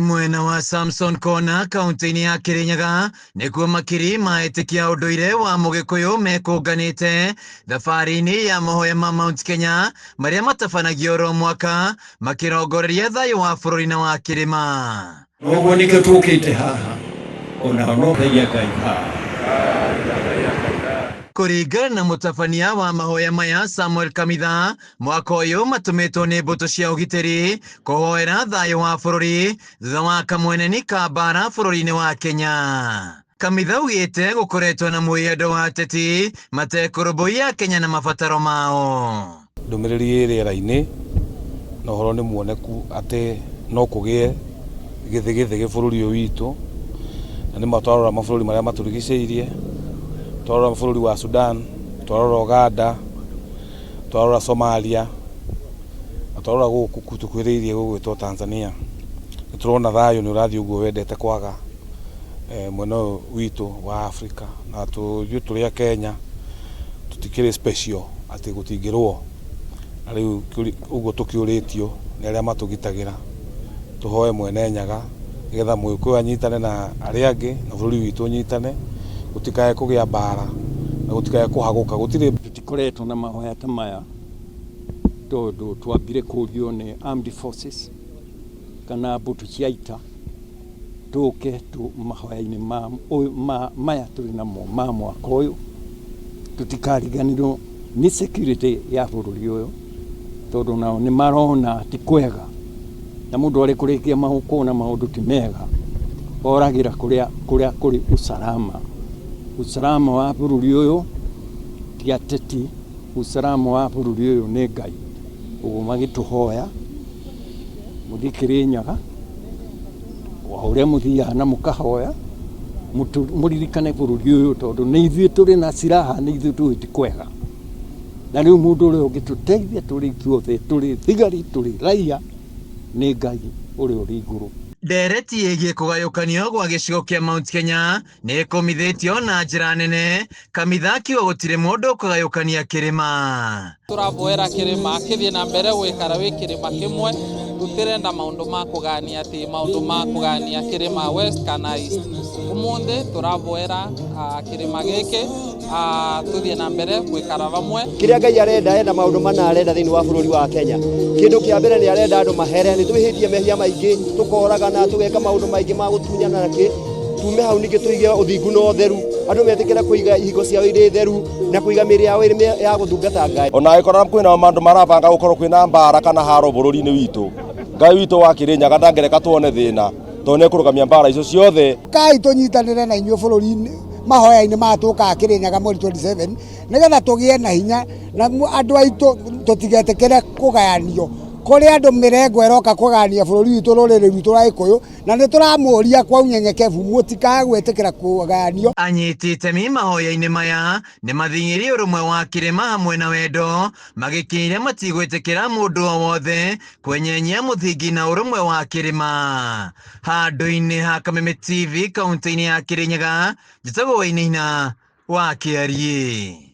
Mwena wa Samson Kona kaunti-inĩ ya Kirinyaga nĩkuo makiri ma etĩkia ũndũire wa Mũgĩkũyũ mekũnganĩte thabarĩ-inĩ ya mahoya ma Mount Kenya marĩa matabanagio oro mwaka makĩrongoreria thayũ wa bũrũri na wa kĩrĩma. Noguo nĩkĩo tũkĩte haha onao no thaia Ngai haha. Kũringana na mũtabania wa mahoya maya Samuel Kamitha, mwaka ũyũ matũmĩtwo nĩ mbũtũ cia ũgitĩri kũhoera thayũ wa bũrũri thutha wa kamweneni ka mbara bũrũri-inĩ wa Kenya. Kamitha augĩte gũkoretwo na mwĩyendo wa ateti matekũrũmbũiya Kenya na mabataro mao. Ndũmĩrĩri ĩ rĩera-inĩ na ũhoro nĩ muoneku atĩ no kũgĩe gĩthĩgĩthĩgĩ bũrũri ũyũ witũ, na nĩma twarora mabũrũri marĩa matũrigicĩirie, twarora bũrũri wa Sudan, twarora Uganda, twarora Somalia, na twarora gũkũ tũkuhĩrĩirie gũgwĩtwo Tanzania, nĩ tũrona thayũ nĩ ũrathiĩ ũguo wendete kwaga mwena ũyũ witũ wa Africa, na ithuĩ tũrĩ a Kenya tũtikĩrĩ special atĩ gũtingĩrũo, na rĩu ũguo tũkĩũrĩtio nĩ arĩa matũgitagĩra tũhoe Mwene Nyaga nĩgetha Mũgĩkũyũ anyitane na arĩa angĩ na bũrũri witũ ũnyitane, gũtikae kũgĩa mbara na gũtikae kũhagũka, gũtirĩ. Tũtikoretwo na mahoya ta maya tondũ twambire kũrio nĩ armed forces kana mbũtũ cia ita tũke tu mahoya-inĩ ma, ma, maya tũrĩ namo ma mwaka ũyũ, tũtikariganĩrwo nĩ security ya bũrũri ũyũ tondũ nao nĩ marona ti kwega na mũndũ arĩ kũrĩkia kuona maũndũ ti mega oragĩra kũrĩa kũrĩa kũrĩ usalama. Usalama wa bũrũri ũyũ ti ateti, usalama wa bũrũri ũyũ nĩ Ngai. Ũguo magĩtũhoya mũthiĩ Kĩrĩnyaga o ũrĩa mũthiaga na mũkahoya mũririkane bũrũri ũyũ tondũ nĩ ithuĩ tũrĩ na silaha, nĩ ithuĩ tũĩ ti kwega. Na rĩu mũndũ ũrĩa ũngĩtũteithia tũrĩ ithuothe tũrĩ thigari tũrĩ raia nĩ Ngai ũrĩa ũrĩ igũrũ. Ndereti ĩgiĩ kũgayũkanio gwa gĩcigo kĩa Mount Kenya nĩ ĩkũmithĩtio na njĩra nene, Kamitha akiuga gũtirĩ mũndũ ũkũgayũkania kĩrĩma. Tũravoera kĩrĩma kĩthiĩ na mbere gũikara wĩ kĩrĩma kĩmwe, tũtirenda maũndũ ma kũgania atĩ maũndũ ma kũgania kĩrĩma west kana east. Ũmũthĩ tũravoera kĩrĩma gĩkĩ tũthiĩ na mbere gũikara vamwe. Kĩrĩa Ngai arenda, arenda maũndũ mana arenda thĩinĩ wa bũrũri wa Kenya. Kĩndũ kĩa mbere nĩ arenda andũ mahere, nĩ twĩhĩtie mehia maingĩ, tũkoragana, tũgeka maũndũ maingĩ ma gũtunyana na kĩ. Tume hau ningĩ tũige ũthingu na ũtheru, andũ metĩkĩre kũiga ihingo ciao irĩ theru na kũiga mĩĩrĩ yao ĩrĩ ya gũtungata Ngai. Ona angĩkorwo kwĩna maũndũ marabanga gũkorwo kwĩna mbara kana haro bũrũri-inĩ witũ, Ngai witũ wa Kĩrĩnyaga ndangĩreka tuone thĩna tondũ nĩ ekũrũgamia mbara icio ciothe. Kai tũnyitanĩre na inyuĩ bũrũri-inĩ mahoya-inĩ maya tũkaga Kĩrĩnyaga mweri 27 nĩgetha tũgĩe na hinya na andũ aitũ tũtigetĩkĩre kũgayanio. Kũrĩ andũ mĩrengo ĩroka kũgayania bũrũri witũ, rũrĩrĩ rwitũ rwa Gĩkũyũ, na nĩ tũramũria kwa unyenyekevu mũtikae gwĩtĩkĩra kũgayanio. Anyiti itemi mahoya-inĩ maya nĩ mathing'irie ũrũmwe wa kĩrĩma hamwe na wendo, magĩkinyĩria matigwĩtĩkĩra mũndũ o wothe kwenyenyia mũthingi na ũrũmwe wa kĩrĩma. Handũ-inĩ ha Kameme TV kaunti-inĩ ya Kĩrĩnyaga, njĩtagwo Wainaina wa Kĩariĩ.